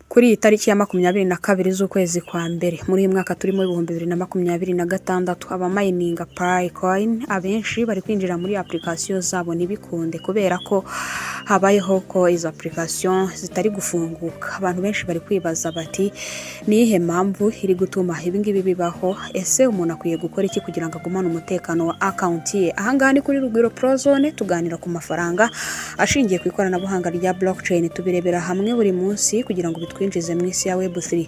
Kuri iyi tariki ya 22 z'ukwezi kwa mbere muri uyu mwaka turimo 2026, abamayininga Pi coin abenshi bari kwinjira muri application zabo ntibikunde, kubera ko habayeho ko izo application zitari gufunguka. Abantu benshi bari kwibaza bati: "Ni iyihe mpamvu iri gutuma ibi ngibi bibaho? Ese umuntu akwiye gukora iki kugira ngo agumane umutekano wa account ye?" Ahangaha ni kuri Rugwiro Prozone, tuganira ku mafaranga ashingiye ku ikoranabuhanga rya blockchain. Tubirebera hamwe buri munsi kugira ngo bitwinjize mu isi ya Web3.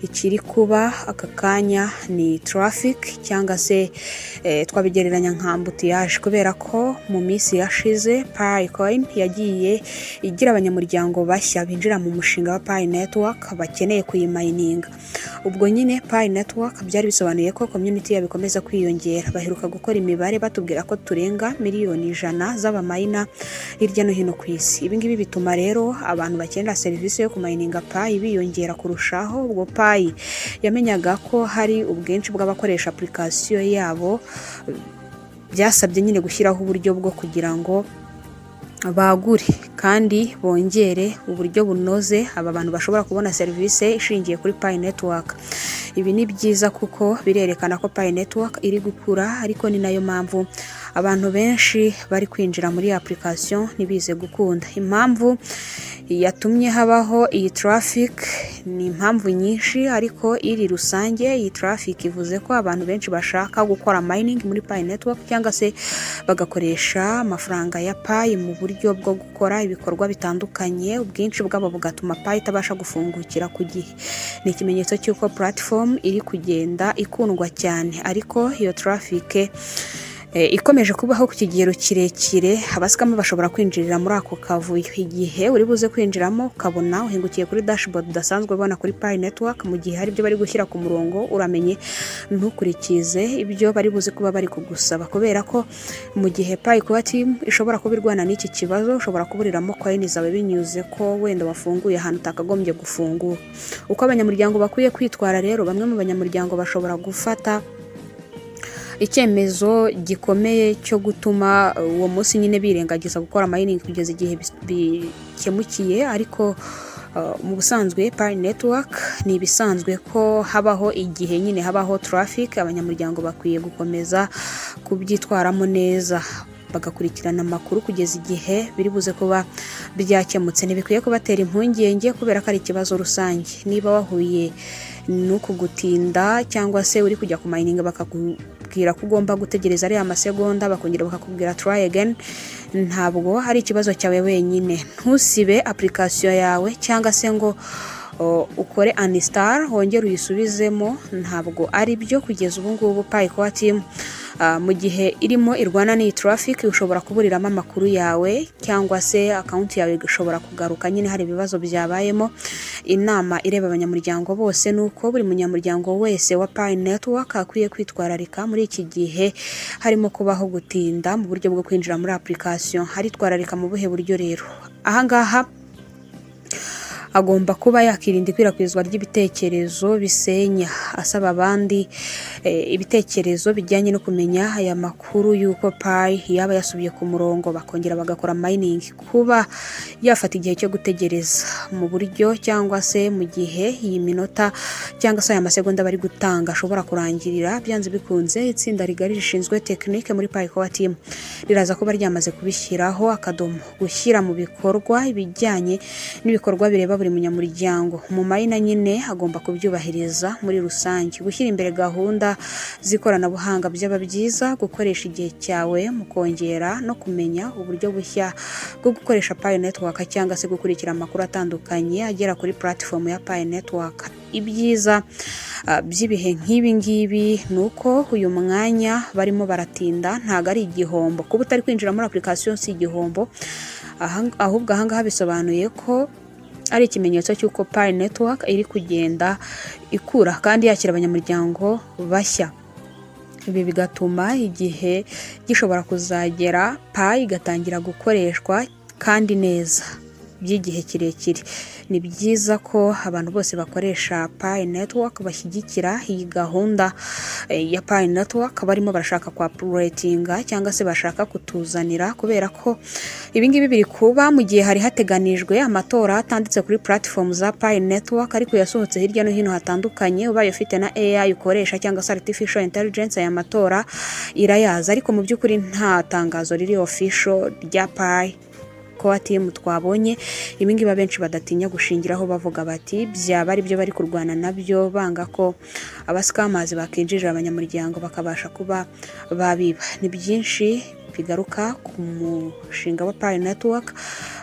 Ikiri kuba aka kanya ni traffic, cyangwa se twabigereranya nka embouteillage, kubera ko mu minsi yashize Pi coin yagiye igira abanyamuryango bashya binjira mu mushinga wa Pi Network bakeneye kuyimayininga. Ubwo nyine Pi Network byari bisobanuye ko community yabo ikomeza kwiyongera. Baheruka gukora imibare batubwira ko turenga miliyoni 100 z'abamayina hirya no hino ku isi. Ibi ngibi bituma rero abantu bakenera serivisi yo kumayininga Pi biyongera kurushaho. Ubwo Pi yamenyaga ko hari ubwinshi bw'abakoresha application yabo, byasabye nyine gushyiraho uburyo bwo kugira ngo bagure kandi bongere uburyo bunoze aba bantu bashobora kubona serivisi ishingiye kuri Pi Network. Ibi ni byiza kuko birerekana ko Pi Network iri gukura, ariko ni nayo mpamvu abantu benshi bari kwinjira muri application ntibize gukunda. Impamvu yatumye habaho iyi traffic ni impamvu nyinshi, ariko iri rusange, iyi traffic ivuze ko abantu benshi bashaka gukora mining muri Pi Network, cyangwa se bagakoresha amafaranga ya Pi mu buryo bwo gukora ibikorwa bitandukanye. Ubwinshi bwabo bugatuma Pi itabasha gufungukira ku gihe. Ni ikimenyetso cy'uko platform iri kugenda ikundwa cyane, ariko iyo traffic ikomeje kubaho ku kigero kirekire, abasikama bashobora kwinjirira muri ako kavuyo. Igihe uri buze kwinjiramo ukabona uhingukiye kuri dashboard udasanzwe ubona kuri Pi Network mu gihe hari ibyo bari gushyira ku murongo, uramenye ntukurikize ibyo bari buze kuba bari kugusaba, kubera ko mu gihe Pi Core Team ishobora kuba irwana n'iki kibazo, ushobora kuburiramo coin zawe binyuze ko wenda wafunguye ahantu utakagombye gufungura. Uko abanyamuryango bakwiye kwitwara rero, bamwe mu banyamuryango bashobora gufata icyemezo gikomeye cyo gutuma uwo munsi nyine birengagiza gukora mining kugeza igihe bikemukiye. Ariko mu busanzwe Pi Network ni ibisanzwe ko habaho igihe nyine habaho traffic. Abanyamuryango bakwiye gukomeza kubyitwaramo neza, bagakurikirana amakuru kugeza igihe biri buze kuba byakemutse. Ntibikwiye kubatera impungenge kubera ko ari ikibazo rusange. Niba wahuye n'uku gutinda, cyangwa se uri kujya kumayininga bakakubwira ko ugomba gutegereza ariya masegonda, bakongera bakakubwira "try again", ntabwo ari ikibazo cyawe wenyine. Ntusibe application yawe cyangwa se ngo ukore uninstall wongere uyisubizemo, ntabwo ari byo. Kugeza ubu ngubu Pi Core Team mu gihe irimo irwana n'iyi traffic, ushobora kuburiramo amakuru yawe, cyangwa se account yawe ishobora kugaruka nyine hari ibibazo byabayemo. Inama ireba abanyamuryango bose ni uko buri munyamuryango wese wa Pi Network akwiye kwitwararika muri iki gihe harimo kubaho gutinda mu buryo bwo kwinjira muri application. Haritwararika mu buhe buryo rero? Ahangaha agomba kuba yakirinda ikwirakwizwa ry'ibitekerezo bisenya, asaba abandi ibitekerezo bijyanye no kumenya aya makuru y'uko Pi yaba yasubiye ku murongo bakongera bagakora mining. Kuba yafata igihe cyo gutegereza mu buryo, cyangwa se mu gihe iyi minota cyangwa se aya masegonda bari gutanga ashobora kurangirira, byanze bikunze itsinda rigari rishinzwe tekinike muri Pi Core Team riraza kuba ryamaze kubishyiraho akadomo. Gushyira mu bikorwa ibijyanye n'ibikorwa bireba buri munyamuryango mu mayina nyine agomba kubyubahiriza muri rusange. Gushyira imbere gahunda z'ikoranabuhanga, byaba byiza gukoresha igihe cyawe mu kongera no kumenya uburyo bushya bwo gukoresha Pi Network, cyangwa se gukurikira amakuru atandukanye agera kuri platform ya Pi Network. Ibyiza by'ibihe nk'ibi ngibi ni uko uyu mwanya barimo baratinda ntabwo ari igihombo. Kuba utari kwinjira muri application si igihombo, ahubwo ahangaha bisobanuye ko ari ikimenyetso cy'uko Pi Network iri kugenda ikura kandi yakira abanyamuryango bashya. Ibi bigatuma igihe gishobora kuzagera Pi igatangira gukoreshwa kandi neza. by'igihe kirekire. Ni byiza ko abantu bose bakoresha Pi Network bashyigikira iyi gahunda ya Pi Network barimo barashaka kwa updatinga cyangwa se bashaka kutuzanira, kubera ko ibingibi biri kuba mu gihe hari hateganijwe amatora atanditse kuri platform za Pi Network, ariko yasohotse hirya no hino hatandukanye. Ubaye ufite na AI ukoresha cyangwa se artificial intelligence, aya matora irayaza, ariko mu by'ukuri nta tangazo riri official rya Pi Core Team twabonye. Ibingibi abenshi badatinya gushingiraho bavuga bati byaba ari byo bari kurwana nabyo, banga ko abascammers bakinjirira abanyamuryango bakabasha kuba babiba. Ni byinshi bigaruka ku mushinga wa Pi Network.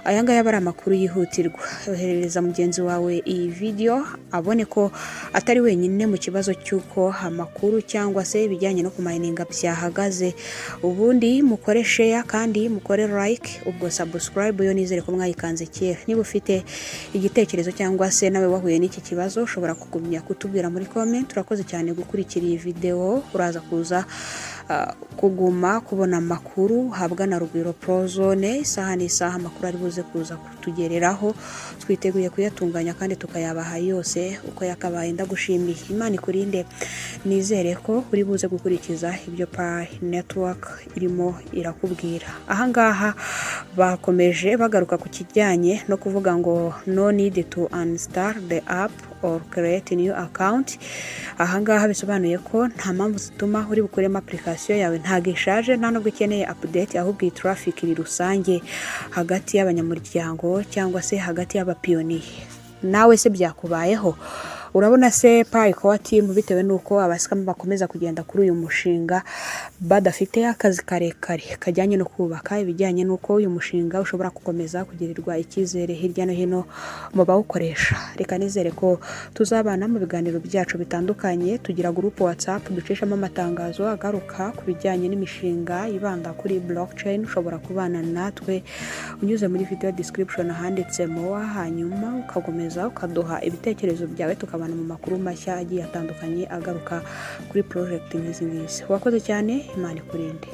Aya ngaya aba ari amakuru yihutirwa. Oherereza mugenzi wawe iyi video abone ko atari wenyine mu kibazo cy'uko amakuru cyangwa se ibijyanye no kumininga byahagaze. Ubundi mukore share kandi mukore like, ubwo subscribe yo nizere ko mwayikanze kera. Niba ufite igitekerezo cyangwa se nawe wahuye n'iki kibazo, ushobora kugumya kutubwira muri comment. Urakoze cyane gukurikira iyi video. Uraza kuza kuguma kubona amakuru uhabwa na Rugwiro Prozone isaha n'isaha. Amakuru ari buze kuza kutugereraho, twiteguye kuyatunganya kandi tukayabaha yose uko yakabaye. Ndagushimiye, Imana ikurinde. Nizere ko uri buze gukurikiza ibyo Pi Network irimo irakubwira. Ahangaha bakomeje bagaruka ku kijyanye no kuvuga ngo "No need to uninstall the app or create new account". Ahangaha bisobanuye ko nta mpamvu zituma uri bukuremo application yawe, ntabwo ishaje, nta nubwo ikeneye update, ahubwo iyi traffic iri rusange hagati y'abanyamuryango cyangwa se hagati y'abapioneer. Nawe se byakubayeho? Urabona se Pi Core Team, bitewe n'uko abascammer bakomeza kugenda kuri uyu mushinga, badafite akazi karekare kajyanye no kubaka ibijyanye n'uko uyu mushinga ushobora gukomeza kugirirwa icyizere hirya no hino mu bawukoresha? Reka nizere ko tuzabana mu biganiro byacu bitandukanye. Tugira group WhatsApp ducishamo amatangazo agaruka ku bijyanye n'imishinga ibanda kuri blockchain. Ushobora kubana natwe unyuze muri video description ahanditse more, hanyuma ukakomeza ukaduha ibitekerezo byawe, tukabana mu makuru mashya agiye atandukanye agaruka kuri project nk'izi ngizi. Wakoze cyane, Imana ikurinde.